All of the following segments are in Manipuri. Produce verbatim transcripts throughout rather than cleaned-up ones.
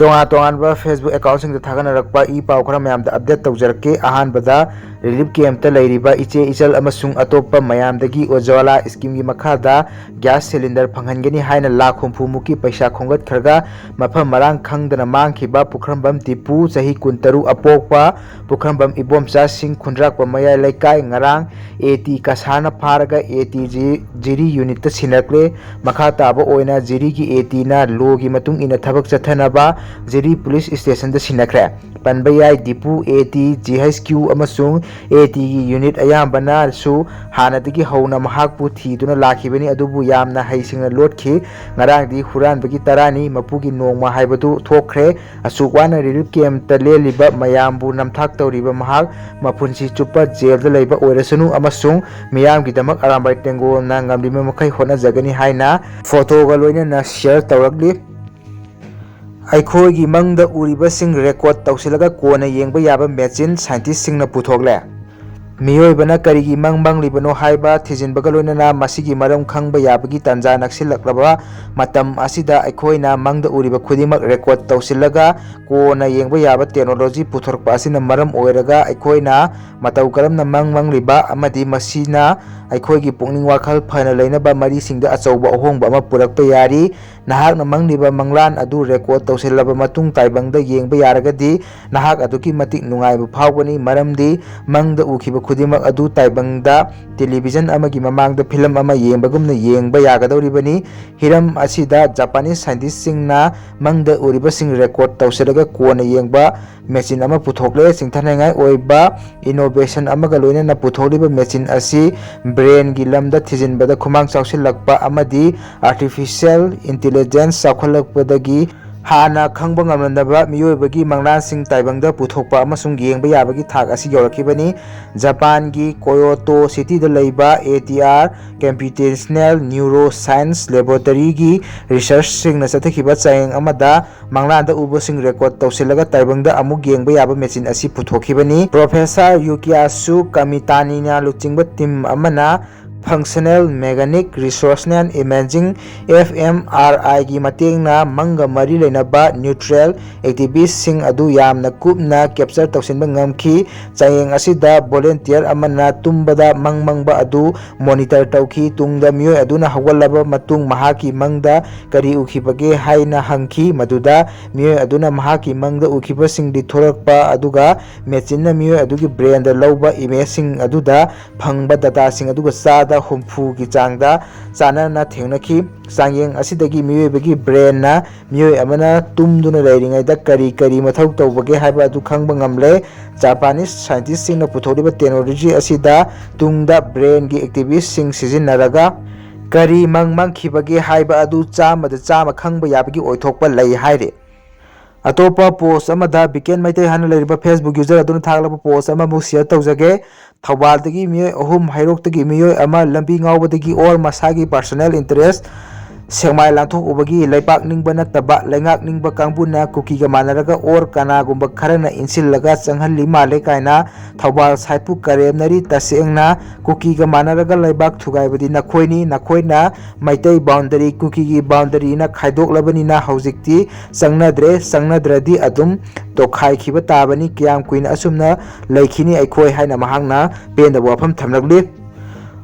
ꯇꯣꯉꯥꯟ ꯇꯣꯉꯥꯟꯕ Facebook account ꯁꯤꯡꯗ ꯊꯥꯒꯠꯅꯔꯛꯄ ꯏ ꯄꯥꯎ ꯈꯔ ꯃꯌꯥꯝꯗ update ꯇꯧꯖꯔꯛꯀꯦ꯫ ꯑꯍꯥꯟꯕꯗ, relief camp ꯇ ꯂꯩꯔꯤꯕ ꯏꯆꯦ ꯏꯆꯜ ꯑꯃꯁꯨꯡ ꯑꯇꯣꯞꯄ ꯃꯌꯥꯝꯗꯒꯤ ꯎꯖ꯭ꯋꯥꯂꯥ scheme ꯒꯤ ꯃꯈꯥꯗ gas cylinder ꯐꯪꯍꯟꯒꯅꯤ ꯍꯥꯏꯅ ꯂꯥꯈ ꯍꯨꯝꯐꯨ ꯃꯨꯛꯀꯤ ꯄꯩꯁꯥ ꯈꯣꯝꯒꯠꯈ꯭ꯔꯒ ꯃꯐꯝ ꯃꯔꯥꯡ ꯈꯪꯗꯅ ꯃꯥꯡꯈꯤꯕ ꯄꯨꯈ꯭ꯔꯝꯕꯝ ꯇꯤꯄꯨ, ꯆꯍꯤ ꯀꯨꯟꯇꯔꯨꯛ, ꯑꯄꯣꯛꯄ ꯄꯨꯈ꯭ꯔꯝꯕꯝ ꯏꯕꯣꯝꯆꯥ ꯁꯤꯡ, ꯈꯨꯟꯗ꯭ꯔꯥꯛꯄꯝ ꯃꯌꯥꯏ ꯂꯩꯀꯥꯏ, ꯉꯔꯥꯡ ꯑꯦ ꯇꯤ ꯀꯁꯥꯔꯅ ꯐꯥꯔꯒ ꯑꯦ ꯇꯤ ꯖꯤ-, ꯖꯤꯔꯤ unit ꯇ ꯁꯤꯟꯅꯈ꯭ꯔꯦ꯫ ꯃꯈꯥ ꯇꯥꯕ ꯑꯣꯏꯅ ꯖꯤꯔꯤꯒꯤ ꯑꯦ ꯇꯤ ꯅ law ꯒꯤ ꯃꯇꯨꯡ ꯏꯟꯅ ꯊꯕꯛ ꯆꯠꯊꯅꯕ ꯖꯤꯔꯤ police station ꯗ ꯁꯤꯟꯅꯈ꯭ꯔꯦ꯫ ꯄꯟꯕ ꯌꯥꯏ, ꯗꯤꯄꯨ A T, G H Q ꯑꯃꯁꯨꯡ ꯑꯦ ꯇꯤ ꯒꯤ unit ꯑꯌꯥꯝꯕꯅꯁꯨ ꯍꯥꯟꯅꯗꯒꯤ ꯍꯧꯅ ꯃꯍꯥꯛꯄꯨ ꯊꯤꯗꯨꯅ ꯂꯥꯛꯈꯤꯕꯅꯤ, ꯑꯗꯨꯕꯨ ꯌꯥꯝꯅ ꯍꯩꯁꯤꯡꯅ ꯂꯣꯠꯈꯤ꯫ ꯉꯔꯥꯡꯗꯤ ꯍꯨꯔꯥꯟꯕꯒꯤ ꯇꯔꯥꯅꯤ, ꯃꯄꯨꯒꯤ ꯅꯣꯡꯃ ꯍꯥꯏꯕꯗꯨ ꯊꯣꯛꯈ꯭ꯔꯦ꯫ ꯑꯁꯨꯛ ꯋꯥꯅ relief camp ꯇ ꯂꯦꯜꯂꯤꯕ ꯃꯌꯥꯝꯕꯨ ꯅꯝꯊꯥꯛ ꯇꯧꯔꯤꯕ ꯃꯍꯥꯛ ꯃꯄꯨꯟꯁꯤ ꯆꯨꯞꯄ ꯖꯦꯜꯗ ꯂꯩꯕ ꯑꯣꯏꯔꯁꯅꯨ ꯑꯃꯁꯨꯡ ꯃꯤꯌꯥꯝꯒꯤꯗꯃꯛ ꯑꯔꯥꯝꯕꯥꯏ ꯇꯦꯡꯒꯣꯜꯅ ꯉꯝꯂꯤꯕ ꯃꯈꯩ ꯍꯣꯠꯅꯖꯒꯅꯤ ꯍꯥꯏꯅ photo ꯒ ꯂꯣꯏꯅꯅ share ꯇꯧꯔꯛꯂꯤ꯫ ꯑꯩꯈꯣꯏꯒꯤ ꯃꯪꯗ ꯎꯔꯤꯕꯁꯤꯡ record ꯇꯧꯁꯤꯜꯂꯒ ꯀꯣꯟꯅ ꯌꯦꯡꯕ ꯌꯥꯕ machine scientist ꯁꯤꯡꯅ ꯄꯨꯊꯣꯛꯂꯦ꯫ ꯃꯤꯑꯣꯏꯕꯅ ꯀꯔꯤꯒꯤ ꯃꯪ ꯃꯪꯂꯤꯕꯅꯣ ꯍꯥꯏꯕ ꯊꯤꯖꯤꯟꯕꯒ ꯂꯣꯏꯅꯅ ꯃꯁꯤꯒꯤ ꯃꯔꯝ ꯈꯪꯕ ꯌꯥꯕꯒꯤ ꯇꯥꯟꯖꯥ ꯅꯛꯁꯤꯜꯂꯛꯂꯕ ꯃꯇꯝ ꯑꯁꯤꯗ ꯑꯩꯈꯣꯏꯅ ꯃꯪꯗ ꯎꯔꯤꯕ ꯈꯨꯗꯤꯡꯃꯛ record ꯇꯧꯁꯤꯜꯂꯒ ꯀꯣꯟꯅ ꯌꯦꯡꯕ ꯌꯥꯕ technology ꯄꯨꯊꯣꯔꯛꯄ ꯑꯁꯤꯅ ꯃꯔꯝ ꯑꯣꯏꯔꯒ ꯑꯩꯈꯣꯏꯅ ꯃꯇꯧ ꯀꯔꯝꯅ ꯃꯪ ꯃꯪꯂꯤꯕ ꯑꯃꯗꯤ ꯃꯁꯤꯅ ꯑꯩꯈꯣꯏꯒꯤ ꯄꯨꯛꯅꯤꯡ ꯋꯥꯈꯜ ꯐꯅ ꯂꯩꯅꯕ ꯃꯔꯤꯁꯤꯡꯗ ꯑꯆꯧꯕ ꯑꯍꯣꯡꯕ ꯑꯃ ꯄꯨꯔꯛꯄ ꯌꯥꯔꯤ꯫ ꯅꯍꯥꯛꯅ ꯃꯪꯂꯤꯕ ꯃꯪꯂꯥꯟ ꯑꯗꯨ record ꯇꯧꯁꯤꯜꯂꯕ ꯃꯇꯨꯡ ꯇꯥꯏꯕꯪꯗ ꯌꯦꯡꯕ ꯌꯥꯔꯒꯗꯤ ꯅꯍꯥꯛ ꯑꯗꯨꯛꯀꯤ ꯃꯇꯤꯛ ꯅꯨꯡꯉꯥꯏꯕ ꯐꯥꯎꯒꯅꯤ, ꯃꯔꯝꯗꯤ ꯃꯪꯗ ꯎꯈꯤꯕ ꯈꯨꯗꯤꯡꯃꯛ ꯑꯗꯨ ꯇꯥꯏꯕꯪꯗ television ꯑꯃꯒꯤ ꯃꯃꯥꯡꯗ film ꯑꯃ ꯌꯦꯡꯕꯒꯨꯝꯅ ꯌꯦꯡꯕ ꯌꯥꯒꯗꯧꯔꯤꯕꯅꯤ꯫ ꯍꯤꯔꯝ ꯑꯁꯤꯗ Japanese scientist ꯁꯤꯡꯅ ꯃꯪꯗ ꯎꯔꯤꯕꯁꯤꯡ record ꯇꯧꯁꯤꯜꯂꯒ ꯀꯣꯟꯅ ꯌꯦꯡꯕ machine ꯑꯃ ꯄꯨꯊꯣꯛꯂꯦ꯫ ꯆꯤꯡꯊꯅꯤꯡꯉꯥꯏ ꯑꯣꯏꯕ innovation ꯑꯃꯒ ꯂꯣꯏꯅꯅ ꯄꯨꯊꯣꯛꯂꯤꯕ machine ꯑꯁꯤ brain ꯒꯤ ꯂꯝꯗ ꯊꯤꯖꯤꯟꯕꯗ ꯈꯨꯃꯥꯡ ꯆꯥꯎꯁꯤꯜꯂꯛꯄ ꯑꯃꯗꯤ artificial intelligence ꯆꯥꯎꯈꯠꯂꯛꯄꯗꯒꯤ ꯍꯥꯟꯅ ꯈꯪꯕ ꯉꯝꯂꯝꯗꯕ ꯃꯤꯑꯣꯏꯕꯒꯤ ꯃꯪꯂꯥꯟꯁꯤꯡ ꯇꯥꯏꯕꯪꯗ ꯄꯨꯊꯣꯛꯄ ꯑꯃꯁꯨꯡ ꯌꯦꯡꯕ ꯌꯥꯕꯒꯤ ꯊꯥꯛ ꯑꯁꯤ ꯌꯧꯔꯛꯈꯤꯕꯅꯤ꯫ ꯖꯄꯥꯟꯒꯤ Kyoto city ꯗ ꯂꯩꯕ A T R Computational Neuroscience Laboratory ꯒꯤ researcher ꯁꯤꯡꯅ ꯆꯠꯊꯈꯤꯕ ꯆꯥꯡꯌꯦꯡ ꯑꯃꯗ ꯃꯪꯂꯥꯟꯗ ꯎꯕꯁꯤꯡ record ꯇꯧꯁꯤꯜꯂꯒ ꯇꯥꯏꯕꯪꯗ ꯑꯃꯨꯛ ꯌꯦꯡꯕ ꯌꯥꯕ machine ꯑꯁꯤ ꯄꯨꯊꯣꯛꯈꯤꯕꯅꯤ꯫ Professor Yukiyatsu Kamitani ꯅ ꯂꯨꯆꯤꯡꯕ team ꯑꯃꯅ Functional Magnetic Resonance Imaging, F M R I ꯒꯤ ꯃꯇꯦꯡꯅ ꯃꯪꯒ ꯃꯔꯤ ꯂꯩꯅꯕ ꯅ꯭ꯌꯨꯇ꯭ꯔꯦꯜ ꯑꯦꯛꯇꯤꯚꯤꯁꯁꯤꯡ ꯑꯗꯨ ꯌꯥꯝꯅ ꯀꯨꯞꯅ ꯀꯦꯞꯆꯔ ꯇꯧꯁꯤꯟꯕ ꯉꯝꯈꯤ꯫ ꯆꯥꯡꯌꯦꯡ ꯑꯁꯤꯗ ꯚꯣꯂꯨꯟꯇꯤꯌꯔ ꯑꯃꯅ ꯇꯨꯝꯕꯗ ꯃꯪ ꯃꯪꯕ ꯑꯗꯨ ꯃꯣꯅꯤꯇꯔ ꯇꯧꯈꯤ꯫ ꯇꯨꯡꯗ ꯃꯤꯑꯣꯏ ꯑꯗꯨꯅ ꯍꯧꯒꯠꯂꯕ ꯃꯇꯨꯡ ꯃꯍꯥꯛꯀꯤ ꯃꯪꯗ ꯀꯔꯤ ꯎꯈꯤꯕꯒꯦ ꯍꯥꯏꯅ ꯍꯪꯈꯤ꯫ ꯃꯗꯨꯗ ꯃꯤꯑꯣꯏ ꯑꯗꯨꯅ ꯃꯍꯥꯛꯀꯤ ꯃꯪꯗ ꯎꯈꯤꯕꯁꯤꯡ ꯂꯤꯊꯣꯔꯛꯄ ꯑꯗꯨꯒ ꯃꯦꯆꯤꯟꯅ ꯃꯤꯑꯣꯏ ꯑꯗꯨꯒꯤ ꯕ꯭ꯔꯦꯟꯗ ꯂꯧꯕ ꯏꯃꯦꯖꯁꯤꯡ ꯑꯗꯨꯗ ꯐꯪꯕ ꯗꯇꯥꯁꯤꯡ ꯑꯗꯨꯒ ꯆꯥꯗ ꯍꯨꯝꯐꯨꯒꯤ ꯆꯥꯡꯗ ꯆꯥꯟꯅꯅ ꯊꯦꯡꯅꯈꯤ꯫ ꯆꯥꯡꯌꯦꯡ ꯑꯁꯤꯗꯒꯤ ꯃꯤꯑꯣꯏꯕꯒꯤ ꯕ꯭ꯔꯦꯟꯅ ꯃꯤꯑꯣꯏ ꯑꯃꯅ ꯇꯨꯝꯗꯨꯅ ꯂꯩꯔꯤꯉꯩꯗ ꯀꯔꯤ ꯀꯔꯤ ꯃꯊꯧ ꯇꯧꯕꯒꯦ ꯍꯥꯏꯕ ꯑꯗꯨ ꯈꯪꯕ ꯉꯝꯂꯦ꯫ ꯖꯄꯥꯅꯤꯁ ꯁꯥꯏꯟꯇꯤꯁꯁꯤꯡꯅ ꯄꯨꯊꯣꯛꯂꯤꯕ ꯇꯦꯛꯅꯣꯂꯣꯖꯤ ꯑꯁꯤꯗ ꯇꯨꯡꯗ ꯕ꯭ꯔꯦꯟꯒꯤ ꯑꯦꯛꯇꯤꯚꯤꯁꯁꯤꯡ ꯁꯤꯖꯤꯟꯅꯔꯒ ꯀꯔꯤ ꯃꯪ ꯃꯪꯈꯤꯕꯒꯦ ꯍꯥꯏꯕ ꯑꯗꯨ ꯆꯥꯝꯃꯗ ꯆꯥꯝꯃ ꯈꯪꯕ ꯌꯥꯕꯒꯤ ꯑꯣꯏꯊꯣꯛꯄ ꯂꯩ ꯍꯥꯏꯔꯤ꯫ ꯑꯇꯣꯞꯄ ꯄꯣꯁ ꯑꯃꯗ ꯕꯤꯀꯦꯟ ꯃꯩꯇꯩ ꯍꯥꯏꯅ ꯂꯩꯔꯤꯕ Facebook ꯌꯨꯖꯔ ꯑꯗꯨꯅ ꯊꯥꯒꯠꯂꯛꯄ ꯄꯣꯁ ꯑꯃꯃꯨꯛ ꯁꯤꯌꯔ ꯇꯧꯖꯒꯦ꯫ ꯊꯧꯕꯥꯜꯗꯒꯤ ꯃꯤꯑꯣꯏ ꯑꯍꯨꯝ, ꯍꯩꯔꯣꯛꯇꯒꯤ ꯃꯤꯑꯣꯏ ꯑꯃ ꯂꯝꯕꯤ ꯉꯥꯎꯕꯗꯒꯤ ꯑꯣꯔ ꯃꯁꯥꯒꯤ ꯄꯥꯔꯁꯣꯅꯦꯜ ꯏꯟꯇꯔꯦꯁ ꯁꯦꯛꯃꯥꯏ ꯂꯥꯟꯊꯣꯛꯎꯕꯒꯤ ꯂꯩꯄꯥꯛ ꯅꯤꯡꯕ ꯅꯠꯇꯕ ꯂꯩꯉꯥꯛ ꯅꯤꯡꯕ ꯀꯥꯡꯕꯨꯅ ꯀꯨꯀꯤꯒ ꯃꯥꯟꯅꯔꯒ ꯑꯣꯔ ꯀꯅꯥꯒꯨꯝꯕ ꯈꯔꯅ ꯏꯟꯁꯤꯜꯂꯒ ꯆꯪꯍꯜꯂꯤ ꯃꯥꯜꯂꯦ ꯀꯥꯏꯅ ꯊꯧꯕꯥꯜ ꯁꯥꯏꯠꯄꯨ ꯀꯔꯦꯝꯅꯔꯤ꯫ ꯇꯁꯦꯡꯅ ꯀꯨꯀꯤꯒ ꯃꯥꯟꯅꯔꯒ ꯂꯩꯕꯥꯛ ꯊꯨꯒꯥꯏꯕꯗꯤ ꯅꯈꯣꯏꯅꯤ꯫ ꯅꯈꯣꯏꯅ ꯃꯩꯇꯩ ꯕꯥꯎꯟꯗꯔꯤ, ꯀꯨꯀꯤꯒꯤ ꯕꯥꯎꯟꯗꯔꯤꯅ ꯈꯥꯏꯗꯣꯛꯂꯕꯅꯤꯅ ꯍꯧꯖꯤꯛꯇꯤ ꯆꯪꯅꯗ꯭ꯔꯦ꯫ ꯆꯪꯅꯗ꯭ꯔꯗꯤ ꯑꯗꯨꯝ ꯇꯣꯈꯥꯏꯈꯤꯕ ꯇꯥꯕꯅꯤ꯫ ꯀꯌꯥꯝ ꯀꯨꯏꯅ ꯑꯁꯨꯝꯅ ꯂꯩꯈꯤꯅꯤ ꯑꯩꯈꯣꯏ ꯍꯥꯏꯅ ꯃꯍꯥꯛꯅ ꯄꯦꯟꯗꯕ ꯋꯥꯐꯝ ꯊꯝꯂꯛꯂꯤ꯫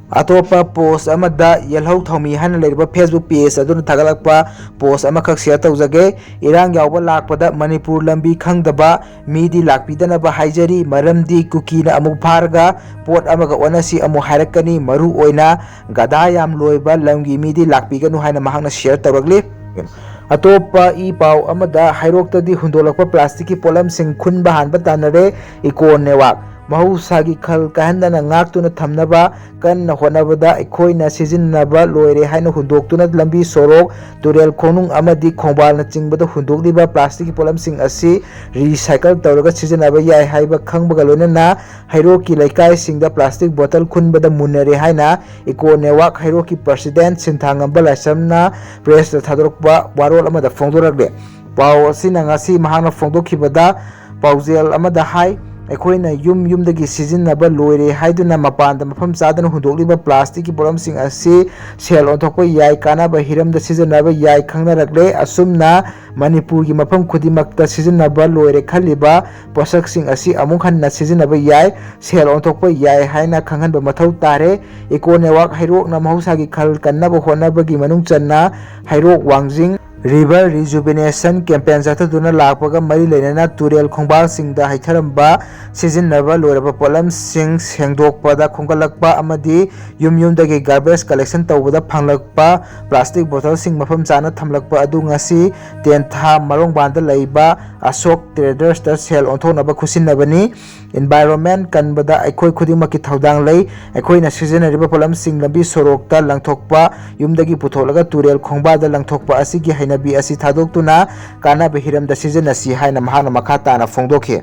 ꯑꯇꯣꯞꯄ ꯄꯣꯁ ꯑꯃꯗ ꯌꯦꯜꯍꯧ ꯊꯧꯃꯤ ꯍꯥꯏꯅ ꯂꯩꯔꯤꯕ Facebook ꯄꯦꯖ ꯑꯗꯨꯅ ꯊꯥꯒꯠꯂꯛꯄ ꯄꯣꯁ ꯑꯃꯈꯛ ꯁꯤꯌꯔ ꯇꯧꯖꯒꯦ꯫ ꯏꯔꯥꯡ ꯌꯥꯎꯕ ꯂꯥꯛꯄꯗ ꯃꯅꯤꯄꯨꯔ ꯂꯝꯕꯤ ꯈꯪꯗꯕ ꯃꯤꯗꯤ ꯂꯥꯛꯄꯤꯗꯅꯕ ꯍꯥꯏꯖꯔꯤ, ꯃꯔꯝꯗꯤ ꯀꯨꯀꯤꯅ ꯑꯃꯨꯛ ꯐꯥꯔꯒ ꯄꯣꯠ ꯑꯃꯒ ꯑꯣꯟꯅꯁꯤ ꯑꯃꯨꯛ ꯍꯥꯏꯔꯛꯀꯅꯤ꯫ ꯃꯔꯨ ꯑꯣꯏꯅ ꯒꯙꯥ ꯌꯥꯝ ꯂꯣꯏꯕ ꯂꯝꯒꯤ ꯃꯤꯗꯤ ꯂꯥꯛꯄꯤꯒꯅꯨ ꯍꯥꯏꯅ ꯃꯍꯥꯛꯅ ꯁꯤꯌꯔ ꯇꯧꯔꯛꯂꯤ꯫ ꯑꯇꯣꯞꯄ ꯏ ꯄꯥꯎ ꯑꯃꯗ ꯍꯩꯔꯣꯛꯇꯗꯤ ꯍꯨꯟꯗꯣꯛꯂꯛꯄ ꯄ꯭ꯂꯥꯁꯇꯤꯛꯀꯤ ꯄꯣꯠꯂꯝꯁꯤꯡ ꯈꯨꯟꯕ ꯍꯥꯟꯕ ꯇꯥꯟꯅꯔꯦ꯫ ꯏꯀꯣ ꯅꯦꯋꯥꯛ ꯃꯍꯧꯁꯥꯒꯤ ꯈꯜ ꯀꯥꯏꯍꯟꯗꯅ ꯉꯥꯛꯇꯨꯅ ꯊꯝꯅꯕ ꯀꯟꯅ ꯍꯣꯠꯅꯕꯗ ꯑꯩꯈꯣꯏꯅ ꯁꯤꯖꯤꯟꯅꯕ ꯂꯣꯏꯔꯦ ꯍꯥꯏꯅ ꯍꯨꯟꯗꯣꯛꯇꯨꯅ ꯂꯝꯕꯤ ꯁꯣꯔꯣꯛ, ꯇꯨꯔꯦꯜ ꯈꯣꯡꯅꯨꯡ ꯑꯃꯗꯤ ꯈꯣꯡꯕꯥꯜꯅꯆꯤꯡꯕꯗ ꯍꯨꯟꯗꯣꯛꯂꯤꯕ ꯄ꯭ꯂꯥꯁꯇꯤꯛꯀꯤ ꯄꯣꯠꯂꯝꯁꯤꯡ ꯑꯁꯤ ꯔꯤꯁꯥꯏꯀꯜ ꯇꯧꯔꯒ ꯁꯤꯖꯤꯟꯅꯕ ꯌꯥꯏ ꯍꯥꯏꯕ ꯈꯪꯕꯒ ꯂꯣꯏꯅꯅ ꯍꯩꯔꯣꯛꯀꯤ ꯂꯩꯀꯥꯏꯁꯤꯡꯗ ꯄ꯭ꯂꯥꯁꯇꯤꯛ ꯕꯣꯇꯜ ꯈꯨꯟꯕꯗ ꯃꯨꯟꯅꯔꯦ ꯍꯥꯏꯅ ꯏꯀꯣ ꯅꯦꯋꯥꯛ ꯍꯩꯔꯣꯛꯀꯤ ꯄ꯭ꯔꯁꯤꯗꯦꯟꯠ ꯁꯤꯟꯊꯥꯉꯝꯕ ꯂꯥꯏꯁ꯭ꯔꯝꯅ ꯄ꯭ꯔꯦꯁꯇ ꯊꯥꯗꯣꯔꯛꯄ ꯋꯥꯔꯣꯜ ꯑꯃꯗ ꯐꯣꯡꯗꯣꯔꯛꯂꯦ꯫ ꯄꯥꯎ ꯑꯁꯤꯅ ꯉꯁꯤ ꯃꯍꯥꯛꯅ ꯐꯣꯡꯗꯣꯛꯈꯤꯕꯗ ꯄꯥꯎꯖꯦꯜ ꯑꯃꯗ ꯍꯥꯏ, ꯑꯩꯈꯣꯏꯅ ꯌꯨꯝ ꯌꯨꯝꯗꯒꯤ ꯁꯤꯖꯤꯟꯅꯕ ꯂꯣꯏꯔꯦ ꯍꯥꯏꯗꯨꯅ ꯃꯄꯥꯟꯗ ꯃꯐꯝ ꯆꯥꯗꯅ ꯍꯨꯟꯗꯣꯛꯂꯤꯕ ꯄ꯭ꯂꯥꯁꯇꯤꯛꯀꯤ ꯄꯣꯠꯂꯝꯁꯤꯡ ꯑꯁꯤ ꯁꯦꯜ ꯑꯣꯟꯊꯣꯛꯄ ꯌꯥꯏ, ꯀꯥꯟꯅꯕ ꯍꯤꯔꯝꯗ ꯁꯤꯖꯤꯟꯅꯕ ꯌꯥꯏ ꯈꯪꯅꯔꯛꯂꯦ꯫ ꯑꯁꯨꯝꯅ ꯃꯅꯤꯄꯨꯔꯒꯤ ꯃꯐꯝ ꯈꯨꯗꯤꯡꯃꯛꯇ ꯁꯤꯖꯤꯟꯅꯕ ꯂꯣꯏꯔꯦ ꯈꯜꯂꯤꯕ ꯄꯣꯠꯁꯛꯁꯤꯡ ꯑꯁꯤ ꯑꯃꯨꯛ ꯍꯟꯅ ꯁꯤꯖꯤꯟꯅꯕ ꯌꯥꯏ, ꯁꯦꯜ ꯑꯣꯟꯊꯣꯛꯄ ꯌꯥꯏ ꯍꯥꯏꯅ ꯈꯪꯍꯟꯕ ꯃꯊꯧ ꯇꯥꯔꯦ꯫ ꯏꯀꯣ ꯅꯦꯠꯋꯥꯛ ꯍꯩꯔꯣꯛꯅ ꯃꯍꯧꯁꯥꯒꯤ ꯈꯜ ꯀꯟꯅꯕ ꯍꯣꯠꯅꯕꯒꯤ ꯃꯅꯨꯡ ꯆꯟꯅ ꯍꯩꯔꯣꯛ ꯋꯥꯡꯖꯤꯡ River Rejuvenation Campaign ꯆꯠꯊꯗꯨꯅ ꯂꯥꯛꯄꯒ ꯃꯔꯤ ꯂꯩꯅꯅ ꯇꯨꯔꯦꯜ ꯈꯣꯡꯕꯥꯜꯁꯤꯡꯗ ꯍꯩꯊꯔꯝꯕ ꯁꯤꯖꯤꯟꯅꯕ ꯂꯣꯏꯔꯕ ꯄꯣꯠꯂꯝꯁꯤꯡ ꯁꯦꯡꯗꯣꯛꯄꯗ ꯈꯣꯝꯒꯠꯂꯛꯄ ꯑꯃꯗꯤ ꯌꯨꯝ ꯌꯨꯝꯗꯒꯤ garbage collection ꯇꯧꯕꯗ ꯐꯪꯂꯛꯄ plastic bottleꯁꯤꯡ ꯃꯐꯝ ꯆꯥꯅ ꯊꯝꯂꯛꯄ ꯑꯗꯨ ꯉꯁꯤ ꯇꯦꯟꯊꯥ ꯃꯔꯣꯡꯕꯥꯟꯗ ꯂꯩꯕ ꯑꯁꯣꯛ Tradersꯇ ꯁꯦꯜ ꯑꯣꯟꯊꯣꯛꯅꯕ ꯈꯨꯠꯁꯤꯟꯅꯕꯅꯤ꯫ Environment ꯀꯟꯕꯗ ꯑꯩꯈꯣꯏ ꯈꯨꯗꯤꯡꯃꯛꯀꯤ ꯊꯧꯗꯥꯡ ꯂꯩ꯫ ꯑꯩꯈꯣꯏꯅ ꯁꯤꯖꯤꯟꯅꯔꯤꯕ ꯄꯣꯠꯂꯝꯁꯤꯡ ꯂꯝꯕꯤ ꯁꯣꯔꯣꯛꯇ ꯂꯪꯊꯣꯛꯄ, ꯌꯨꯝꯗꯒꯤ ꯄꯨꯊꯣꯛꯂꯒ ꯇꯨꯔꯦꯜ ꯈꯣꯡꯕꯥꯜꯗ ꯂꯪꯊꯣꯛꯄ ꯑꯁꯤꯒꯤ ꯍꯩꯅꯕꯤ ꯑꯁꯤ ꯊꯥꯗꯣꯛꯇꯨꯅ ꯀꯥꯟꯅꯕ ꯍꯤꯔꯝꯗ ꯁꯤꯖꯤꯟꯅꯁꯤ ꯍꯥꯏꯅ ꯃꯍꯥꯛꯅ ꯃꯈꯥ ꯇꯥꯅ ꯐꯣꯡꯗꯣꯛꯈꯤ꯫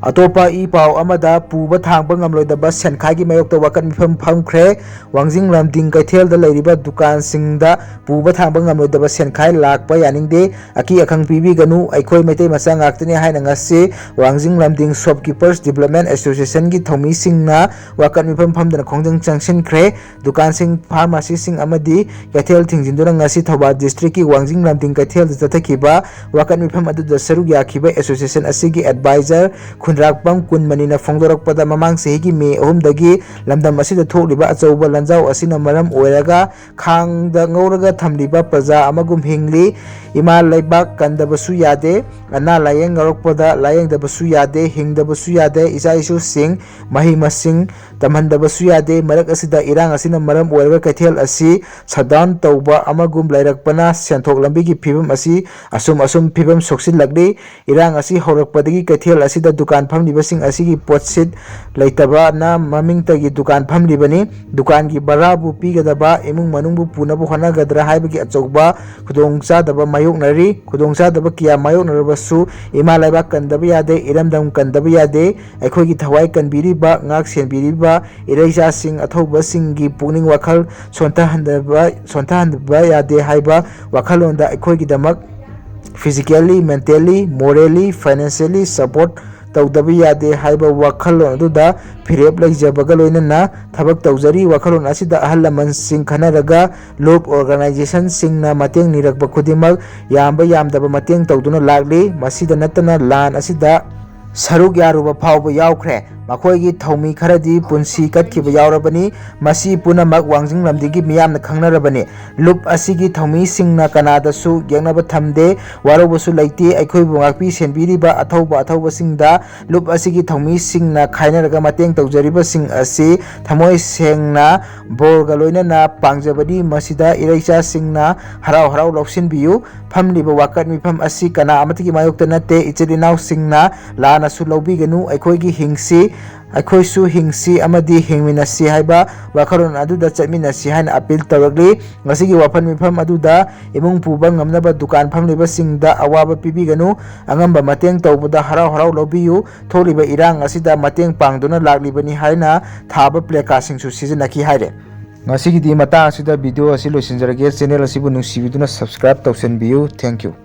ꯑꯇꯣꯞꯄ ꯏ ꯄꯥꯎ ꯑꯃꯗ, ꯄꯨꯕ ꯊꯥꯡꯕ ꯉꯝꯂꯣꯏꯗꯕ ꯁꯦꯟꯈꯥꯏꯒꯤ ꯃꯥꯌꯣꯛꯇ ꯋꯥꯀꯠ ꯃꯤꯐꯝ ꯐꯝꯈ꯭ꯔꯦ꯫ ꯋꯥꯡꯖꯤꯡ ꯂꯝꯗꯤꯡ ꯀꯩꯊꯦꯜꯗ ꯂꯩꯔꯤꯕ ꯗꯨꯀꯥꯟꯁꯤꯡꯗ ꯄꯨꯕ ꯊꯥꯡꯕ ꯉꯝꯂꯣꯏꯗꯕ ꯁꯦꯟꯈꯥꯏ ꯂꯥꯛꯄ ꯌꯥꯅꯤꯡꯗꯦ꯫ ꯑꯀꯤ ꯑꯈꯪ ꯄꯤꯕꯤꯒꯅꯨ, ꯑꯩꯈꯣꯏ ꯃꯩꯇꯩ ꯃꯆꯥ ꯉꯥꯛꯇꯅꯤ ꯍꯥꯏꯅ ꯉꯁꯤ ꯋꯥꯡꯖꯤꯡ ꯂꯝꯗꯤꯡ Shopkeepers Development Associationꯒꯤ ꯊꯧꯃꯤꯁꯤꯡꯅ ꯋꯥꯀꯠ ꯃꯤꯐꯝ ꯐꯝꯗꯨꯅ ꯈꯣꯡꯖꯪ ꯆꯪꯁꯤꯟꯈ꯭ꯔꯦ꯫ ꯗꯨꯀꯥꯟꯁꯤꯡ, pharmacyꯁꯤꯡ ꯑꯃꯗꯤ ꯀꯩꯊꯦꯜ ꯊꯤꯡꯖꯤꯟꯗꯨꯅ ꯉꯁꯤ ꯊꯧꯕꯥꯜ districtꯀꯤ ꯋꯥꯡꯖꯤꯡ ꯂꯝꯗꯤꯡ ꯀꯩꯊꯦꯜꯗ ꯆꯠꯊꯈꯤꯕ ꯋꯥꯀꯠ ꯃꯤꯐꯝ ꯑꯗꯨꯗ ꯁꯔꯨꯛ ꯌꯥꯈꯤꯕ association ꯑꯁꯤꯒꯤ advisor ꯈꯨꯟꯗ꯭ꯔꯥꯛꯄꯝ ꯀꯨꯟꯃꯅꯤꯅ ꯐꯣꯡꯗꯣꯔꯛꯄꯗ, ꯃꯃꯥꯡ ꯆꯍꯤꯒꯤ ꯃꯦ ꯑꯍꯨꯝꯗꯒꯤ ꯂꯝꯗꯝ ꯑꯁꯤꯗ ꯊꯣꯛꯂꯤꯕ ꯑꯆꯧꯕ ꯂꯥꯟꯖꯥꯎ ꯑꯁꯤꯅ ꯃꯔꯝ ꯑꯣꯏꯔꯒ ꯈꯥꯡꯗ ꯉꯧꯔꯒ ꯊꯝꯂꯤꯕ ꯄ꯭ꯔꯖꯥ ꯑꯃꯒꯨꯝ ꯍꯤꯡꯂꯤ꯫ ꯏꯃꯥ ꯂꯩꯕꯥꯛ ꯀꯟꯗꯕꯁꯨ ꯌꯥꯗꯦ, ꯑꯅꯥ ꯂꯥꯌꯦꯡ ꯉꯧꯔꯛꯄꯗ ꯂꯥꯌꯦꯡꯗꯕꯁꯨ ꯌꯥꯗꯦ, ꯍꯤꯡꯗꯕꯁꯨ ꯌꯥꯗꯦ, ꯏꯆꯥ ꯏꯁꯨꯁꯤꯡ ꯃꯍꯩ ꯃꯁꯤꯡ ꯇꯝꯍꯟꯗꯕꯁꯨ ꯌꯥꯗꯦ꯫ ꯃꯔꯛ ꯑꯁꯤꯗ ꯏꯔꯥꯡ ꯑꯁꯤꯅ ꯃꯔꯝ ꯑꯣꯏꯔꯒ ꯀꯩꯊꯦꯜ ꯑꯁꯤ shutdown ꯇꯧꯕ ꯑꯃꯒꯨꯝ ꯂꯩꯔꯛꯄꯅ ꯁꯦꯟꯊꯣꯛ ꯂꯝꯕꯤꯒꯤ ꯐꯤꯕꯝ ꯑꯁꯤ ꯑꯁꯨꯝ ꯑꯁꯨꯝ ꯐꯤꯕꯝ ꯁꯣꯛꯆꯤꯜꯂꯛꯂꯤ꯫ ꯏꯔꯥꯡ ꯑꯁꯤ ꯍꯧꯔꯛꯄꯗꯒꯤ ꯀꯩꯊꯦꯜ ꯑꯁꯤꯗ ꯗꯨꯀꯥꯟ ꯐꯝꯂꯤꯕꯁꯤꯡ ꯑꯁꯤꯒꯤ ꯄꯣꯠꯁꯤꯠ ꯂꯩꯇꯕꯅ ꯃꯃꯤꯡꯇꯒꯤ ꯗꯨꯀꯥꯟ ꯐꯝꯂꯤꯕꯅꯤ꯫ ꯗꯨꯀꯥꯟꯒꯤ ꯚꯔꯥꯕꯨ ꯄꯤꯒꯗꯕ, ꯏꯃꯨꯡ ꯃꯅꯨꯡꯕꯨ ꯄꯨꯅꯕ ꯍꯣꯠꯅꯒꯗ꯭ꯔꯥ ꯍꯥꯏꯕꯒꯤ ꯑꯆꯧꯕ ꯈꯨꯗꯣꯡꯆꯥꯗꯕ ꯃꯥꯌꯣꯛꯅꯔꯤ꯫ ꯈꯨꯗꯣꯡꯆꯥꯗꯕ ꯀꯌꯥ ꯃꯥꯌꯣꯛꯅꯔꯕꯁꯨ ꯏꯃꯥ ꯂꯩꯕꯥꯛ ꯀꯟꯗꯕ ꯌꯥꯗꯦ, ꯏꯔꯝꯗꯝ ꯀꯟꯗꯕ ꯌꯥꯗꯦ꯫ ꯑꯩꯈꯣꯏꯒꯤ ꯊꯋꯥꯏ ꯀꯟꯕꯤꯔꯤꯕ, ꯉꯥꯛ ꯁꯦꯟꯕꯤꯔꯤꯕ ꯏꯔꯩꯆꯥꯁꯤꯡ, ꯑꯊꯧꯕꯁꯤꯡꯒꯤ ꯄꯨꯛꯅꯤꯡ ꯋꯥꯈꯜ ꯁꯣꯟꯊꯍꯟꯗꯕ, ꯁꯣꯟꯊꯍꯟꯕ ꯌꯥꯗꯦ ꯍꯥꯏꯕ ꯋꯥꯈꯜꯂꯣꯟꯗ ꯑꯩꯈꯣꯏꯒꯤꯗꯃꯛ physically, mentally, morally, financially support ꯇꯧꯗꯕ ꯌꯥꯗꯦ ꯍꯥꯏꯕ ꯋꯥꯈꯜꯂꯣꯟ ꯑꯗꯨꯗ ꯐꯤꯔꯦꯞ ꯂꯩꯖꯕꯒ ꯂꯣꯏꯅꯅ ꯊꯕꯛ ꯇꯧꯖꯔꯤ꯫ ꯋꯥꯈꯜꯂꯣꯟ ꯑꯁꯤꯗ ꯑꯍꯜ ꯂꯃꯟꯁꯤꯡ ꯈꯟꯅꯔꯒ ꯂꯨꯞ ꯑꯣꯔꯒꯅꯥꯏꯖꯦꯁꯟꯁꯤꯡꯅ ꯃꯇꯦꯡ ꯅꯤꯔꯛꯄ ꯈꯨꯗꯤꯡꯃꯛ ꯌꯥꯝꯕ ꯌꯥꯝꯗꯕ ꯃꯇꯦꯡ ꯇꯧꯗꯨꯅ ꯂꯥꯛꯂꯤ꯫ ꯃꯁꯤꯗ ꯅꯠꯇꯅ ꯂꯥꯟ ꯑꯁꯤꯗ ꯁꯔꯨꯛ ꯌꯥꯔꯨꯕ ꯐꯥꯎꯕ ꯌꯥꯎꯈ꯭ꯔꯦ꯫ ꯃꯈꯣꯏꯒꯤ ꯊꯧꯃꯤ ꯈꯔꯗꯤ ꯄꯨꯟꯁꯤ ꯀꯠꯈꯤꯕ ꯌꯥꯎꯔꯕꯅꯤ꯫ ꯃꯁꯤ ꯄꯨꯝꯅꯃꯛ ꯋꯥꯡꯖꯤꯡ ꯂꯝꯗꯤꯡꯒꯤ ꯃꯤꯌꯥꯝꯅ ꯈꯪꯅꯔꯕꯅꯤ꯫ ꯂꯨꯞ ꯑꯁꯤꯒꯤ ꯊꯧꯃꯤꯁꯤꯡꯅ ꯀꯅꯥꯗꯁꯨ ꯌꯦꯛꯅꯕ ꯊꯝꯗꯦ꯫ ꯋꯥꯔꯧꯕꯁꯨ ꯂꯩꯇꯦ꯫ ꯑꯩꯈꯣꯏꯕꯨ ꯉꯥꯛꯄꯤ ꯁꯦꯟꯕꯤꯔꯤꯕ ꯑꯊꯧꯕ ꯑꯊꯧꯕꯁꯤꯡꯗ ꯂꯨꯞ ꯑꯁꯤꯒꯤ ꯊꯧꯃꯤꯁꯤꯡꯅ ꯈꯥꯏꯅꯔꯒ ꯃꯇꯦꯡ ꯇꯧꯖꯔꯤꯕꯁꯤꯡ ꯑꯁꯤ ꯊꯃꯣꯏ ꯁꯦꯡꯅ ꯕꯣꯔꯒ ꯂꯣꯏꯅꯅ ꯄꯥꯡꯖꯕꯅꯤ꯫ ꯃꯁꯤꯗ ꯏꯔꯩꯆꯥꯁꯤꯡꯅ ꯍꯔꯥꯎ ꯍꯔꯥꯎ ꯂꯧꯁꯤꯟꯕꯤꯌꯨ꯫ ꯐꯝꯂꯤꯕ ꯋꯥꯀꯠ ꯃꯤꯐꯝ ꯑꯁꯤ ꯀꯅꯥ ꯑꯃꯠꯇꯒꯤ ꯃꯥꯌꯣꯛꯇ ꯅꯠꯇꯦ꯫ ꯏꯆꯤꯜ ꯏꯅꯥꯎꯁꯤꯡꯅ ꯂꯥꯟꯅꯁꯨ ꯂꯧꯕꯤꯒꯅꯨ꯫ ꯑꯩꯈꯣꯏꯒꯤ ꯍꯤꯡꯁꯤ, ꯑꯩꯈꯣꯏꯁꯨ ꯍꯤꯡꯁꯤ ꯑꯃꯗꯤ ꯍꯤꯡꯃꯤꯟꯅꯁꯤ ꯍꯥꯏꯕ ꯋꯥꯈꯜꯂꯣꯟ ꯑꯗꯨꯗ ꯆꯠꯃꯤꯟꯅꯁꯤ ꯍꯥꯏꯅ ꯑꯄꯤꯜ ꯇꯧꯔꯛꯂꯤ꯫ ꯉꯁꯤꯒꯤ ꯋꯥꯐꯝ ꯃꯤꯐꯝ ꯑꯗꯨꯗ ꯏꯃꯨꯡ ꯄꯨꯕ ꯉꯝꯅꯕ ꯗꯨꯀꯥꯟ ꯐꯝꯂꯤꯕꯁꯤꯡꯗ ꯑꯋꯥꯕ ꯄꯤꯕꯤꯒꯅꯨ꯫ ꯑꯉꯝꯕ ꯃꯇꯦꯡ ꯇꯧꯕꯗ ꯍꯔꯥꯎ ꯍꯔꯥꯎ ꯂꯧꯕꯤꯌꯨ꯫ ꯊꯣꯛꯂꯤꯕ ꯏꯔꯥꯡ ꯑꯁꯤꯗ ꯃꯇꯦꯡ ꯄꯥꯡꯗꯨꯅ ꯂꯥꯛꯂꯤꯕꯅꯤ ꯍꯥꯏꯅ ꯊꯥꯕ ꯄ꯭ꯂꯦꯀꯥꯔꯗꯁꯤꯡꯁꯨ ꯁꯤꯖꯤꯟꯅꯈꯤ ꯍꯥꯏꯔꯦ꯫ ꯉꯁꯤꯒꯤꯗꯤ ꯃꯇꯥꯡ ꯑꯁꯤꯗ ꯚꯤꯗꯤꯑꯣ ꯑꯁꯤ ꯂꯣꯏꯁꯤꯟꯖꯔꯒꯦ꯫ ꯆꯦꯅꯦꯜ ꯑꯁꯤꯕꯨ ꯅꯨꯡꯁꯤꯕꯤꯗꯨꯅ ꯁꯕꯁꯀ꯭ꯔꯥꯏꯕ ꯇꯧꯁꯤꯟꯕꯤꯌꯨ꯫ Thank you꯫